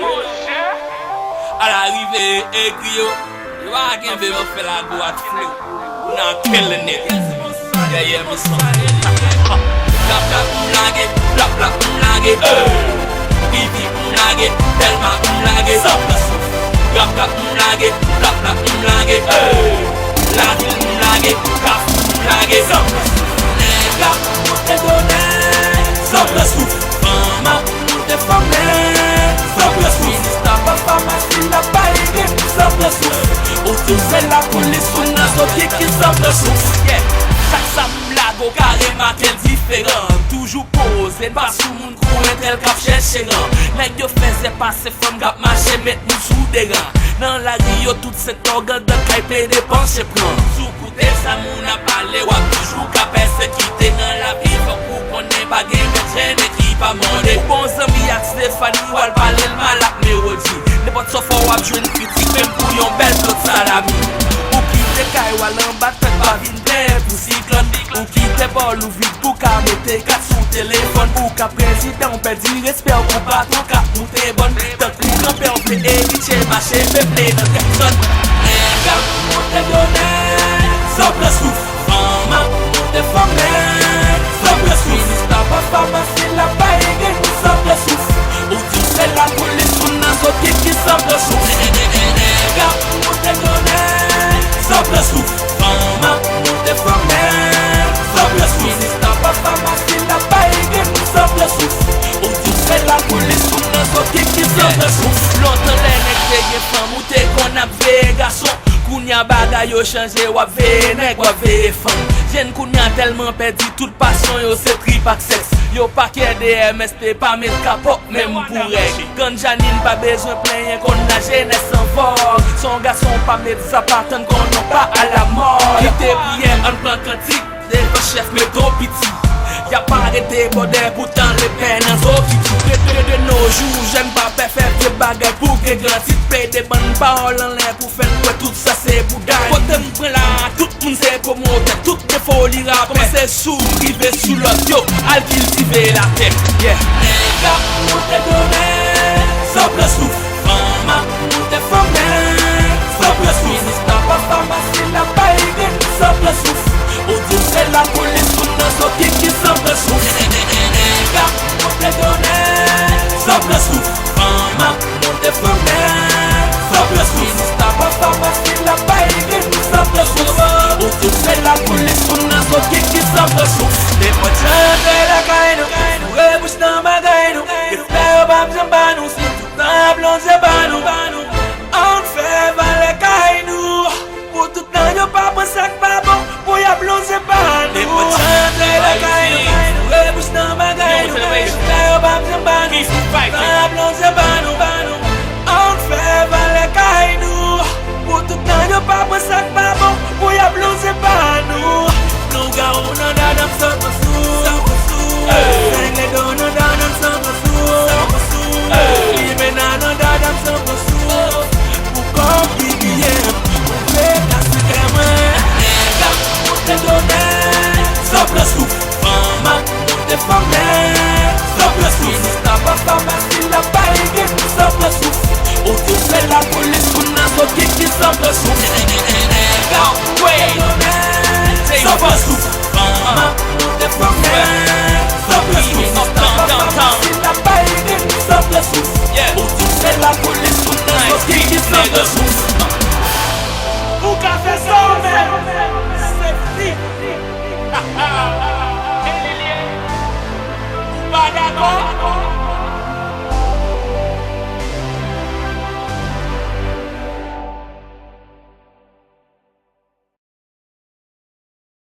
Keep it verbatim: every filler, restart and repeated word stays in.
Monchè. Ala rive egri yo. Yo pa kenbe yo fè lago ak flew. N a killing it. Yeah, yeah, mi son. Gap gap m lage, plap plap m lage. Vivi m lage, Tèlma m lage. San pran souf. Gap gap m lage, plap plap m lage. Lavil m lage, Kafou m lage. San pran souf. Nèg ap monte done. San pran souf. Fanm ap monte fanm nèg. San pran souf. Minista pa famasi la bay grenn. San pran souf. Ou di w se lapolis ou nan zokiki. San pran souf. Yeah. Chak sa m lage w ka remake l diferan. Toujou poze n pa sou moun kou entèl k ap chèche ran. Nèg yo fèzè pase fanm k ap mache met nou sou de ran. Nan lari yo tout se tòg anndan kay plede panche pran. Sou koute sa moun ap pale w ap toujou ka pèsekite nan lavi fòk ou konnen pa gen mèt jennen ki pa mòde. Ou bon zanmi ak Stefani w al pale l mal ak Melody. Nenpòt sa w fè w ap jwenn kritik menm pou yon bèl flòt salami. Ou kite kay w al anba tèt pa vin plenyen pou siklòn. Ou kite bòl ou vide pou ka mete kat sou telefòn. Ou ka prezidan w pèdi respè w pou patwon k ap moute bòn. Tankou kanpè w vle eritye mache peple nan tèt zòn. Nèg ap monte done san pran souf. Fanm ap monte fanm nèg san pran souf. Minista pa famasi la bay grenn san pran souf. Ou di w se lapolis ou nan zokiki san pran souf. Nèg ap monte done san pran souf. Fanm ap monte fanm nèg san pran souf. Minista pa famasi la bay grenn san pran souf. Ou di w se lapolis ou nan zokiki san pran souf. Lontan lè nèg te gen fanm ou te konn ap veye gason. Kounya bagay yo chanje w ap veye nèg w ap veye fanm. Jèn kounya tèlman pèdi tout pasyon yo se trip ak sèks. Yo pa kè de M S T pa met kapòt menm pou règ. Gannjanin pa bezwen plenyen konn lajenès an vòg. Se yon gason pa met zapa tann konnen w pa alamòd. Kite priyè ann pran kantik devan chèf meto piti. Y ap arete bòdè poutan lepè nan zo kiki. De, de, de nos jours jèn pa pè fè vye bagay pou gen gran tit. Plede bann pawòl anlè pou fè n kwè tout sa se bouda. Kote m pran la tout moun se pwomotè. Tout gen foli rapè. Kòmanse sou m rive sou lòt yo al kiltive latè. Yeah. Nèg ap monte done san pran souf. Fanm ap monte fanm nèg san pran souf. Minista pa famasi la bay grenn san pran souf. Ou di w se lapolis ou nan zokiki san pran souf. Nèg ap monte done san pran souf. Fanm ap monte fanm nèg san pran souf. Minista pa famasi la bay grenn san pran souf. Ou di w se lapolis ou nan zokiki san pran souf. Nenpòt jan antre lakay nou, foure bouch nan bagay nou. Respè yo p ap janm ba nou si tout tan ap lonje ba nou. Ann fè valè kay nou. Pou tout tan yo pa pran sa k pa bon pou y ap lonje ba nou. Nenpòt jan antre lakay nou, foure bouch nan bagay nou. Respè yo p ap janm ba nou si tout tan ap lonje ba nou. Ann fè valè kay nou. Pou tout tan yo pa pran sa k pa bon pou y ap lonje ba nou. Lougawou nan dada m san pran souf. Sègle do nan dada m san pran souf. Limena nan dada m san pran souf. Pou kòb ki biyè m, pou fè ka sikrè mwen. Nèg ap monte done san pran souf. Fanm ap monte fanm nèg san pran souf. Minista pa famasi la bay grenn san pran souf. Ou di w se lapolis ou nan zokiki san pran souf. Nèg ap monte done san pran souf. Fanm ap